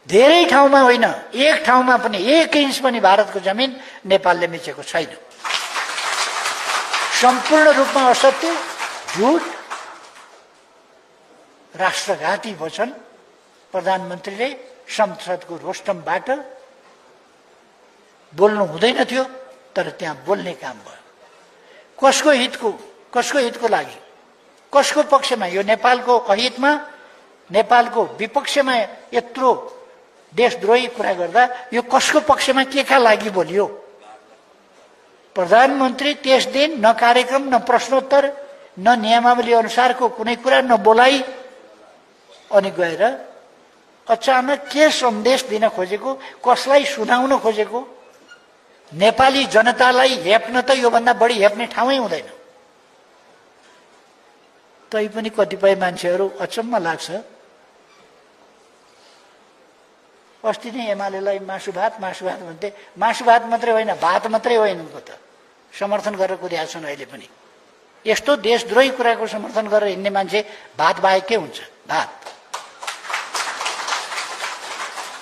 धेरै ठाउँमा होइन, एक ठाउँमा पनि 1 इन्च पनि भारतको जमिन नेपालले मिचेको छैन। सम्पूर्ण रूपमा असत्य, झुट, राष्ट्रघाती वचन प्रधानमन्त्रीले संसदको रोस्टमबाट बोल्नु हुँदैन थियो, तर त्यहाँ बोल्ने काम भयो। कसको हितको लागि, कसको पक्षमा? यो नेपालको अहितमा, नेपालको विपक्षमा यत्रो देशद्रोही कुरा गर्दा यो कसको पक्षमा, केका लागि बोलियो? प्रधानमन्त्री त्यस दिन न कार्यक्रम, न प्रश्नोत्तर, न नियमावली अनुसारको कुनै कुरा, न बोलाइ, अनि गएर अचानक के सन्देश दिन खोजेको, कसलाई सुनाउन खोजेको? नेपाली जनतालाई हेप्न त योभन्दा बढी हेप्ने ठाउँै हुँदैन। तैपनि कतिपय मान्छेहरू अचम्म लाग्छ। अस्ति नै एमालेलाई मासु भात भन्थे। मासु भात मात्रै होइन, भात मात्रै होइन, उनको त समर्थन गरेर कुदिया छन्। अहिले पनि यस्तो देशद्रोही कुराको समर्थन गरेर हिँड्ने मान्छे भात बाहेक के हुन्छ? भात।